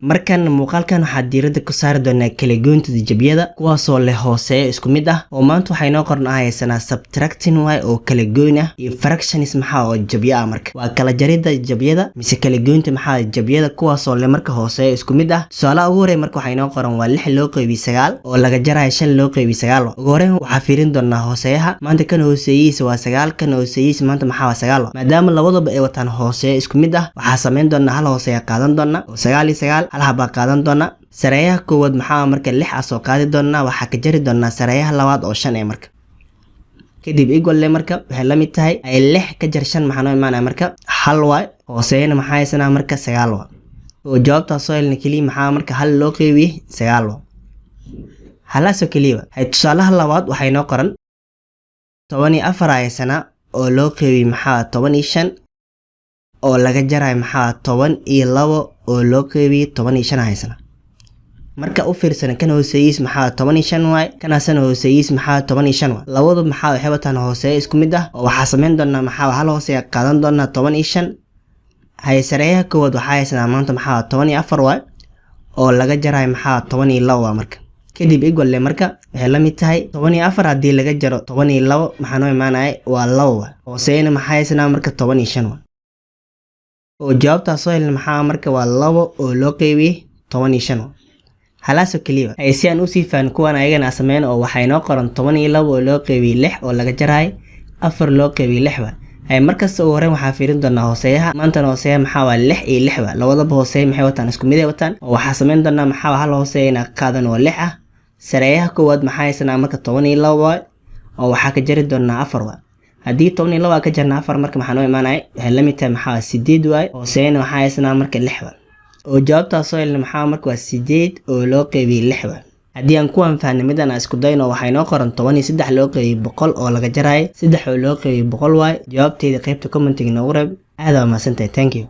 Markan muuqaalkan waxaa diiradda ku saari doonaa kala goynta jabyada kuwaasoo leh hooseeyo isku mid ah. Oo maanta waxay noo qorn haysanaa subtracting y oo kala goyn ah iyo fractions maxaa oo jabyo ah. Marka waa kala jaridda jabyada mise kala goynta maxaa jabyada kuwaasoo leh marka hooseeyo isku mid ah. Tusaalaha ugu horey marka waxay noo qoran waa 6 loo qeybiy 9 oo laga jarayo 5 loo qeybiy 9. Ugu horeyn waxaa fiirin doonaa hooseeyaha. Maanta kan hooseeyihiisa waa 9, kan hooseeyihiisa maanta maxaa waa 9. Maadaama labadaba ay wataan hooseeyo isku mid ah, waxaa samayn doonaa hal hooseeya qaadan doona oo 9 iyo 9 hal habaa qaadan doona. Sareeyaha koowaad maxaa marka 6 ah soo qaadi doonaa, waxaa ka jari doonaa sareeyaha labaad oo 5 ee. Marka kadib equal le, marka waxay la mid tahay ay 6 ka jar 5, maxaa noo imaanaya marka? 1 waay. Hooseeyana maxaa haysanaa marka? 9 waay. Oo jawaabtaas soo helna keliya maxaa marka? 1 loo qeybiyey 9 waay, halaasoo keliya. Hay, tusaalaha labaad waxay noo qoran 14 haysanaa oo loo qeybiyey maxaa 15 oo laga jarayo maxaa 12 oo loo qeybiyey 15 haysana. Marka u fiirsana, kan hooseeyiis maxaa 15 waay, kanaasana hooseeyiis maxaa 15 waay. Labadu maxaa waxay wataan hooseeyo isku mid ah, oo waxaa samayn doonaa maxaa hal hooseeya qaadan doonaa, 15. Hay, sareeyaha koowaad waxaa haysanaa maanta maxaa 14 waay oo laga jarayo maxaa 12 waa. Marka kadib equal le, marka waxay la mid tahay 14 haddii laga jaro 12, maxaa noo imaanaya? Waa 2 waay. Hooseeyana maxaa haysanaa marka? 15 waay. Oo jawaabtaas soo helna maxaa marka? Waa 2 oo loo qeybiyey 15 waay, halaasoo keliya. Hay, si aan usii fahan kuwan ayagana sameyn, oo waxay noo qoran 12 oo loo qeybiyey 6 oo laga jarayo 4 loo qeybiyey 6 ba. Hay, markasta ugu horreyn waxaa fiirin doonaa hooseeyaha. Maantana hooseeyaha maxaa waa 6 iyo 6 ba. Labadaba hooseeya maxay wataan? Isku mid ay wataan. Oo waxaa sameyn doonaa maxaa hal hooseeya inaa qaadan oo 6 ah. Sareeyaha koowaad maxaa haysanaa marka? 12 waay, oo waxaa ka jari doonaa 4 waay. Haddii 12 ka jarna 4, marka maxaa noo imaanaya? Waxay la mid tahay maxaa 8 waay. Hooseeyana waxaa haysanaa marka 6 waay. Oo jawaabtaas soo helna maxaa marka? Waa 8 oo loo qeybiyey 6 waay. Haddii aan kuwan fahnay, midan aan isku dayno. Waxay noo qoran 13 loo qeybiyey 100 oo laga jaraayo 3 oo loo qeybiyey 100 waay. Jawaabteeda qaybta commentiga noogu reeb. Aad waa mahadsantahay, thank you.